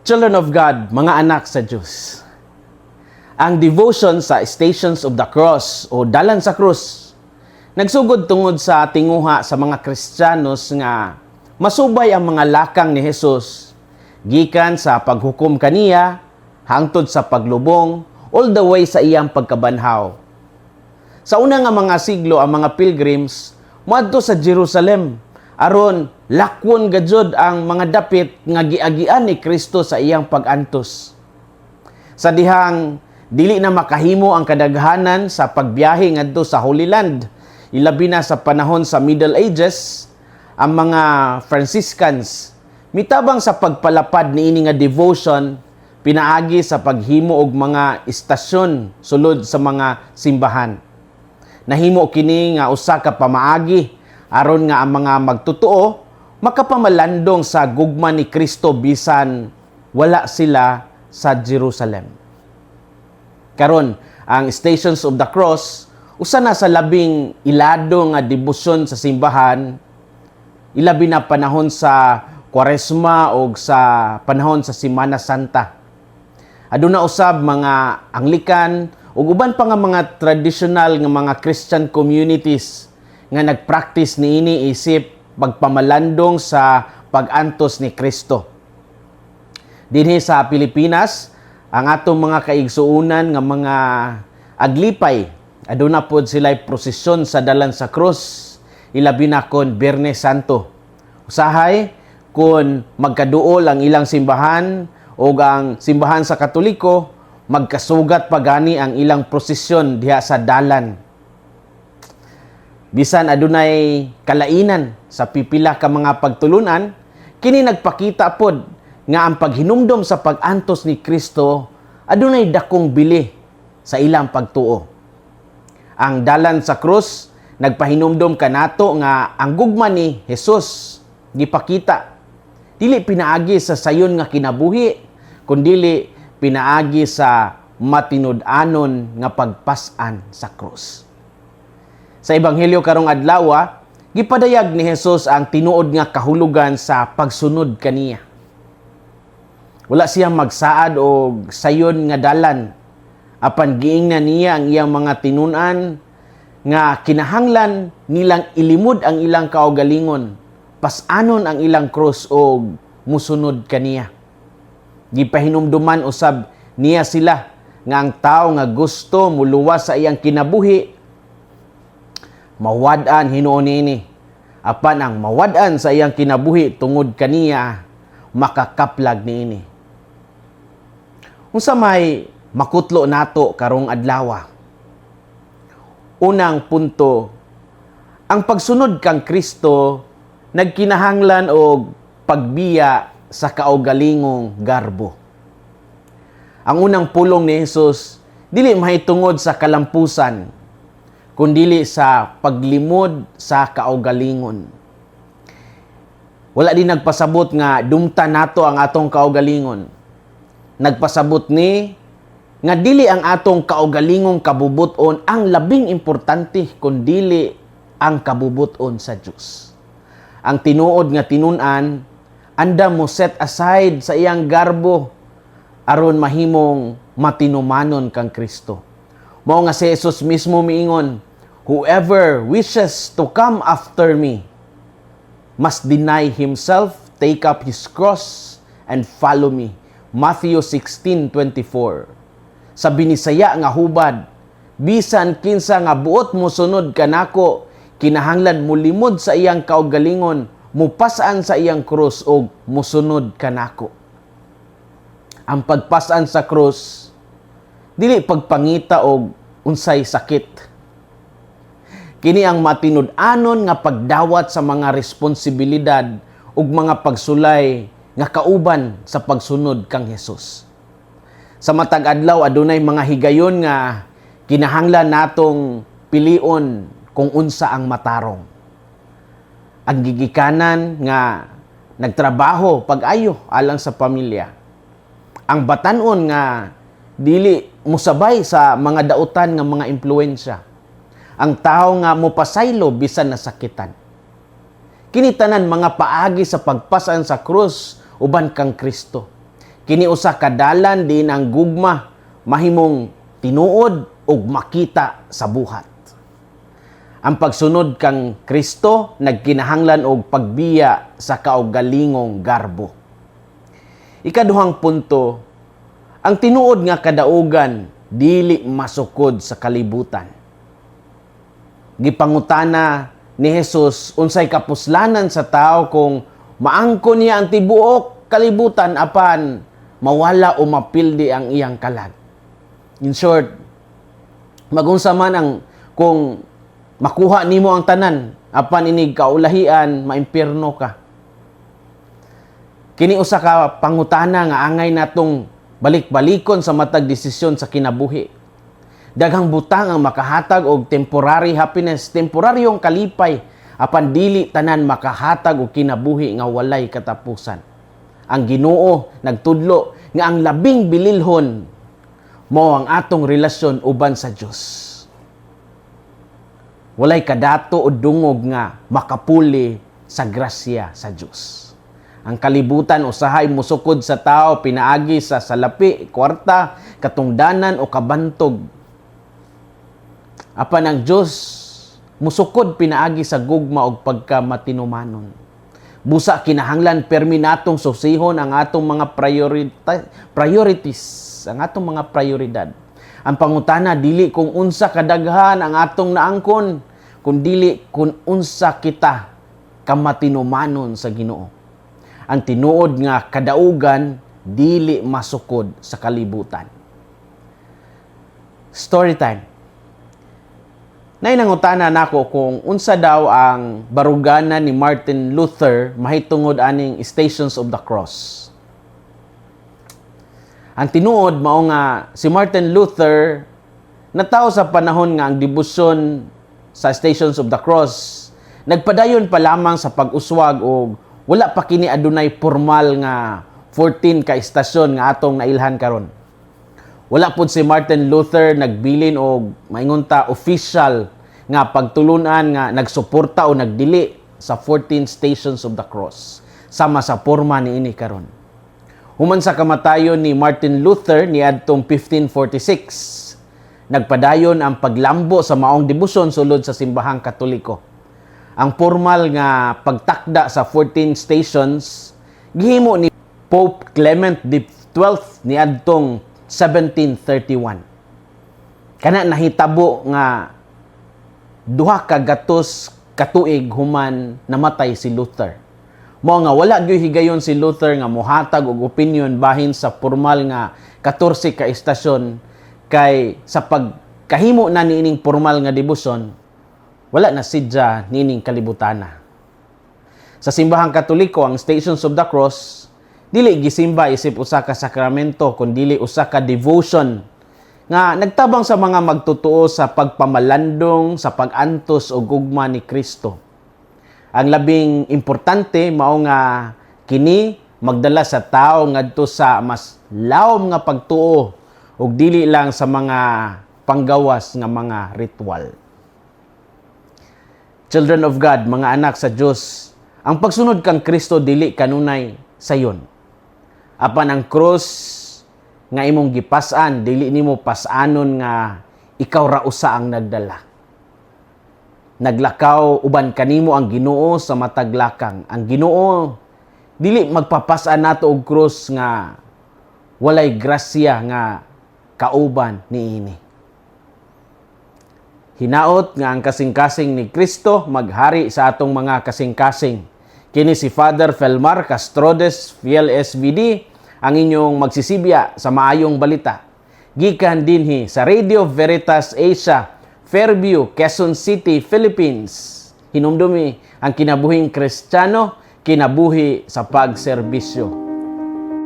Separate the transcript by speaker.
Speaker 1: Children of God, mga anak sa Diyos. Ang devotion sa Stations of the Cross o Dalan sa Krus nagsugod tungod sa tinguha sa mga Kristiyanos nga masubay ang mga lakang ni Jesus gikan sa paghukom kaniya hangtod sa paglubong, all the way sa iyang pagkabanhaw. Sa una nga mga siglo, ang mga pilgrims moadto sa Jerusalem aron lakwon gajud ang mga dapit nga giagian ni Kristo sa iyang pag-antos. Sa dihang dili na makahimo ang kadaghanan sa pagbiyahe ngadto sa Holy Land, ilabi na sa panahon sa Middle Ages, ang mga Franciscans mitabang sa pagpalapad niini nga devotion pinaagi sa paghimo og mga istasyon sulod sa mga simbahan. Nahimo kini nga usa ka pamaagi aron nga ang mga magtotoo makapamalandong sa gugma ni Kristo bisan wala sila sa Jerusalem. Karon, ang Stations of the Cross usa na sa labing ilado nga debosyon sa simbahan, ilabi na panahon sa Kwaresma o sa panahon sa Semana Santa. Aduna usab mga Anglican ug uban pa nga mga traditional nga mga Christian communities nga nagpractice niini isip pagpamalandong sa pag-antos ni Kristo. Dinhi sa Pilipinas, ang atong mga kaigsuonan nga mga Aglipay, aduna pod sila prosesyon sa Dalan sa Krus, ilabi na kon Biyernes Santo. Usahay kung magkaduol ang ilang simbahan o ang simbahan sa Katoliko, magkasugat pa gani ang ilang prosesyon diha sa dalan. Bisan adunay kalainan sa pipila ka mga pagtulunan, kini nagpakita pod nga ang paghinumdom sa pag-antos ni Kristo adunay dakong bili sa ilang pagtuo. Ang Dalan sa Krus nagpahinumdom kanato nga ang gugma ni Jesus gipakita dili pinaagi sa sayon nga kinabuhi, kundili pinaagi sa matinud-anon nga pagpas-an sa krus. Sa Ebanghelyo karong adlaw, gipadayag ni Jesus ang tinuod nga kahulugan sa pagsunod kaniya. Wala siya magsaad og sayon nga dalan, apan giingnan niya ang iyang mga tinun-an nga kinahanglan nilang ilimod ang ilang kaugalingon, pas-anon ang ilang krus og musunod kaniya. Gipahinumduman usab niya sila nga ang tao nga gusto muluwas sa iyang kinabuhi, mawad-an hinuon niini. Apan ang mawad-an sa iyang kinabuhi tungod kaniya, makakaplag niini. Unsa may makutlo nato karong adlaw? Unang punto, ang pagsunod kang Kristo nagkinahanglan og pagbiya sa kaugalingong garbo. Ang unang pulong ni Jesus dili mahitungod sa kalampusan, kundili sa paglimod sa kaugalingon. Wala din nagpasabot nga dumta nato ang atong kaugalingon. Nagpasabot ni nga dili ang atong kaugalingong kabubuton ang labing importante, kundili ang kabubuton sa Dios. Ang tinuod nga tinun-an andam mo set aside sa iyang garbo aron mahimong matinumanon kang Kristo. Mao nga si Jesus mismo miingon, "Whoever wishes to come after me must deny himself, take up his cross, and follow me." Matthew 16:24. Sa Binisaya nga hubad, bisan kinsa nga buot mo sunod kanako, kinahanglan mulimod sa iyang kaugalingon, mupasan sa iyang krus og musunod kanako. Ang pagpasan sa krus dili pagpangita og unsay sakit. Kini ang matinud-anon nga pagdawat sa mga responsibilidad ug mga pagsulay nga kauban sa pagsunod kang Hesus. Sa matag adlaw, adunay mga higayon nga kinahanglan natong pilion kung unsa ang matarong. Ang gigikanan nga nagtrabaho pag-ayo alang sa pamilya. Ang batan-on nga dili musabay sa mga dautan nga mga impluwensya. Ang tao nga mopasaylo bisan nasakitan. Kini tanan mga paagi sa pagpasan sa krus uban kang Kristo. Kini usa ka dalan diin ang gugma mahimong tinuod ug makita sa buhat. Ang pagsunod kang Kristo nagkinahanglan og pagbiya sa kaugalingong garbo. Ikaduhang punto, ang tinuod nga kadaugan dili masukod sa kalibutan. Gipangutana ni Jesus unsay kapuslanan sa tao kung maangkon niya ang tibuok kalibutan apan mawala o mapildi ang iyang kalag. In short, magunsa man ang kung makuha nimo ang tanan apan inig kaulahian maimpierno ka. Kini usa ka pangutana nga angay natong balik-balikon sa matag desisyon sa kinabuhi. Daghang butang ang makahatag og temporary happiness, temporaryong kalipay, apan dili tanan makahatag og kinabuhi nga walay katapusan. Ang Ginoo nagtudlo nga ang labing bililhon mao ang atong relasyon uban sa Dios. Walay kadato o dungog nga makapuli sa grasya sa Dios. Ang kalibutan usahay musukod sa tao pinaagi sa salapi, kwarta, katungdanan o kabantog. Apan ang Dios musukod pinaagi sa gugma og pagkamatinumanon. Busa kinahanglan permi natong susihon ang atong mga priorities, ang atong mga prioridad. Ang pangutana dili kung unsa kadaghan ang atong naangkon, kun dili kung unsa kita kamatinumanon sa Ginoo. Ang tinuod nga kadaugan dili masukod sa kalibutan. Story time. Nay nangutana nako kung unsa daw ang baruganan ni Martin Luther mahitungod aning Stations of the Cross. Ang tinuod mao nga si Martin Luther natawo sa panahon nga ang debosyon sa Stations of the Cross nagpadayon pa lamang sa pag-uswag og wala pa kini adunay formal nga 14 ka istasyon nga atong nailhan karon. Wala pud si Martin Luther nagbilin og maingon ta official nga pagtulunan nga nagsuporta o nagdili sa 14 Stations of the Cross sama sa porma niini karon. Human sa kamatayon ni Martin Luther niadtong 1546, nagpadayon ang paglambo sa maong debosyon sulod sa Simbahang Katoliko. Ang formal nga pagtakda sa 14 stations gihimo ni Pope Clement XII niadtong 1731. Kana nahitabo nga 200 katuig human namatay si Luther. Mao nga wala gyud higayon si Luther nga mohatag og opinion bahin sa formal nga 14 ka istasyon, kay sa pagkahimo na niining formal nga debosyon, wala na sidya niining kalibutana. Sa Simbahang Katoliko, ang Stations of the Cross dili gisimba isip usa ka sakramento kun dili usa ka devotion nga nagtabang sa mga magtotoo sa pagpamalandong sa pag-antos og gugma ni Kristo. Ang labing importante mao nga kini magdala sa tao ngadto sa mas lawom nga pagtuo ug dili lang sa mga panggawas nga mga ritual. Children of God, mga anak sa Dios, ang pagsunod kang Kristo dili kanunay sayon. Apan ang krus nga imong gipas-an, dili nimo pas-anon nga ikaw ra usa ang nagdala. Naglakaw uban kanimo ang Ginoo sa matag lakang. Ang Ginoo dili magpapas-an nato og krus nga walay grasya nga kauban niini. Hinaot nga ang kasing-kasing ni Kristo maghari sa atong mga kasing-kasing. Kini si Father Felmar Castrodes, Fiel SVD, ang inyong magsisibya sa maayong balita. Gikan dinhi sa Radio Veritas Asia, Fairview, Quezon City, Philippines. Hinumdumi ang kinabuhing Kristiyano, kinabuhi sa pagserbisyo.